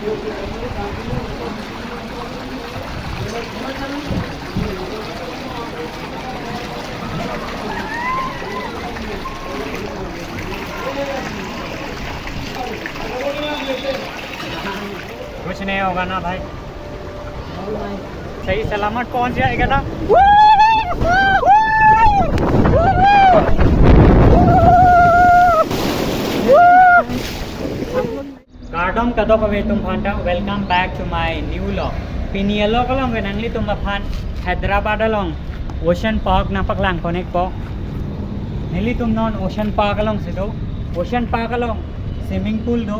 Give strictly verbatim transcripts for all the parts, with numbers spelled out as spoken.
कुछ नहीं होगा ना भाई, सही सलामत पहुंच जाएगा ना। Kardom kadokave atum aphanta, welcome back to my new vlog. Pini along along ke nanglitum aphan Hyderabad along Ocean Park nangpaklang connect po. Nelitum non Ocean Park alongsi do. Ocean Park along swimming pool do.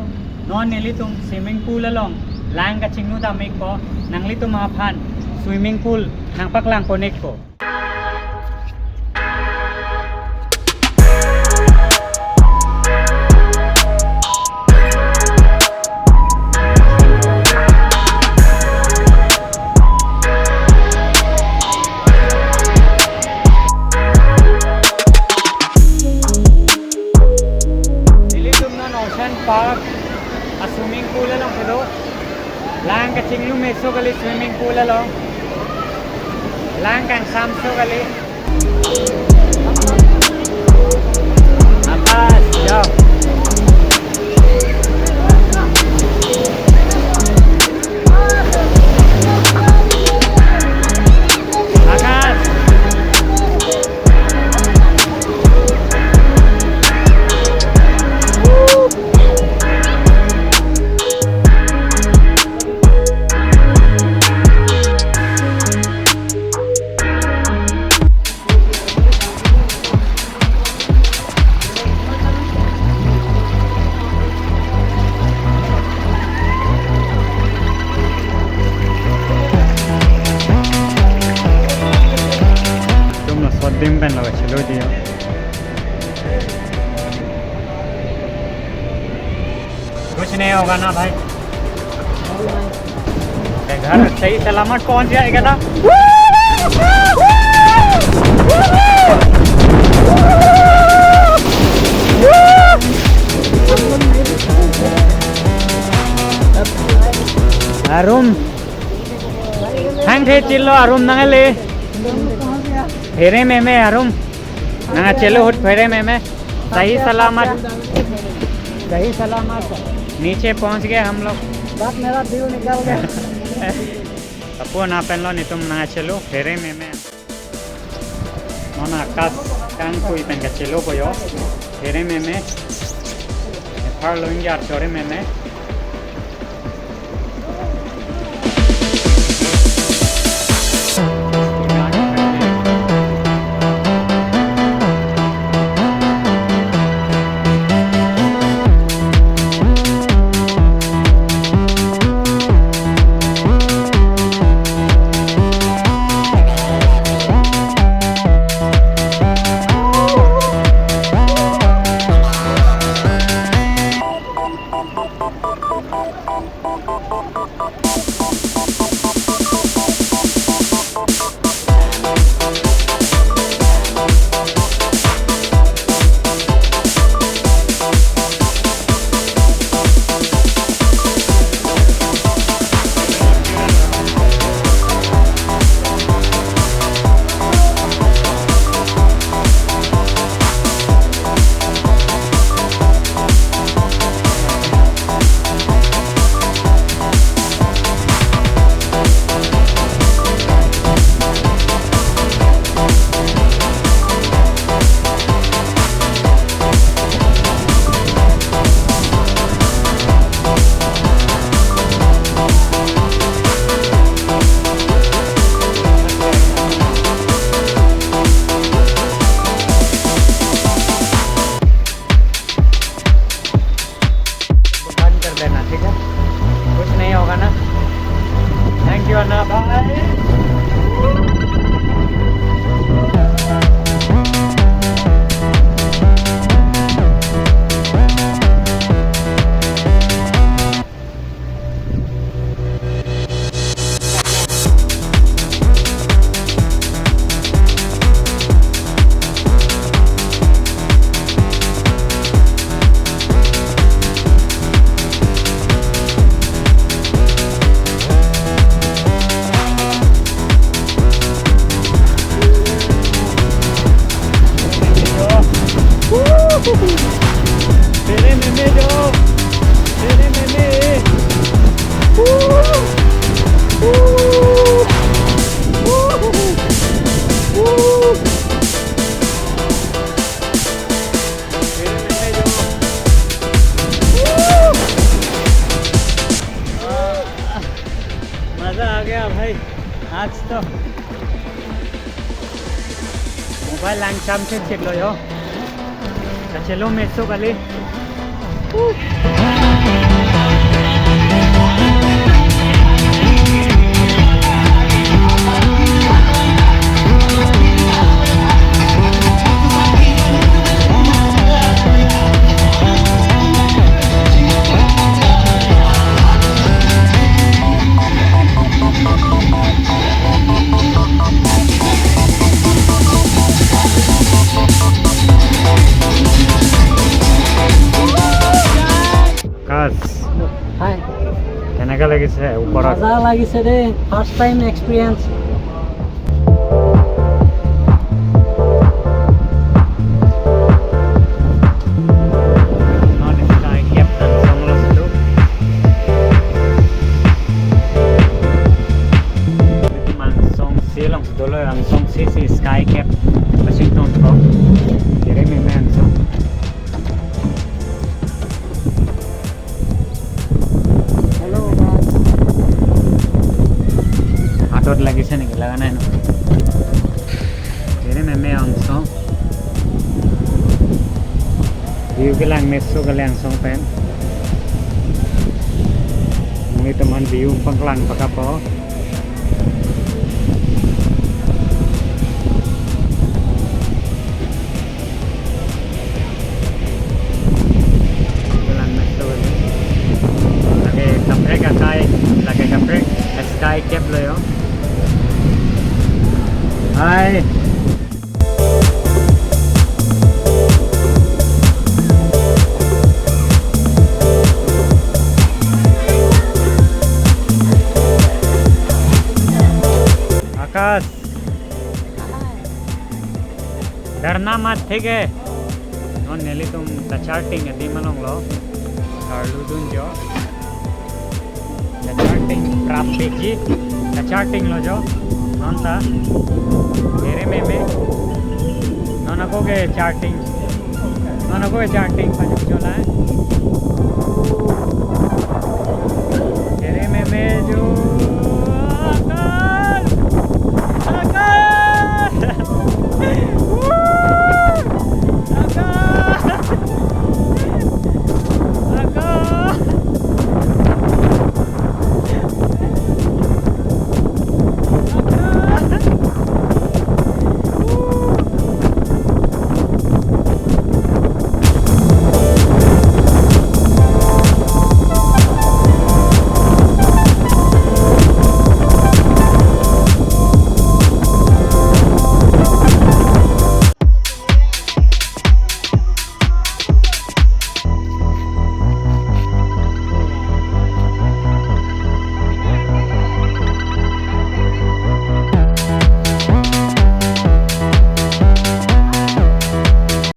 Non nelitum swimming pool along lang kachinglu dam ik po. Nanglitum aphan swimming pool nangpaklang connect po. Nelitum non Ocean Park a swimming pool alongsi do. Lang kachinglu mesen kali swimming pool along. Lang kangsam mesen kali. Akas, jao. Akas. Tum laso adim pen lo kachelo di. कुछ नहीं होगा ना भाई, घर सही सलामत पहुंच जाएगा ना। Arum. Hang the chilo arum nangale. Phere meme arum. Nangachelo ahut phere meme. सही सलामत। सही सलामत। नीचे पहुंच गए हम लोग। बस मेरा दिल निकल गया। Apo na pen lo netum nangachelo phere meme. Non akas kangtui pen kachelo po yo. Phere meme. Ephar lo ingjar chore meme. बंद कर देना, ठीक है? कुछ नहीं होगा ना? Thank you Anna, bye. Hey, आज तो mobile langcham chechek lo yo. Kachelo meso kali. আকাশ, হাই। কেনেকা লাগিছে ওপৰত? মজা লাগিছে দেই, first time experience. Non sky cap angsong lo situ. Angsong si along situ lo, angsong si si sky cap Washington ko. Kere meme angsong. Hello, guys. Atot lagi sini, kailangan na, no? Kere meme angsong. View kelang meso kali angsong pen. Nanglitum aphan view panglang pakapo. Jalan metro ini. Lake kaprek akai, lake kaprek sky cap lo yo. Hai. Akas. Darna mat thik hai. Non nelitum kacharting adim along lo. Karlu dun jo. Kacharting prap pekji. Kacharting lo jo. Non ta. Kere meme. Non ako kacharting. Non ako kacharting pajok jo la.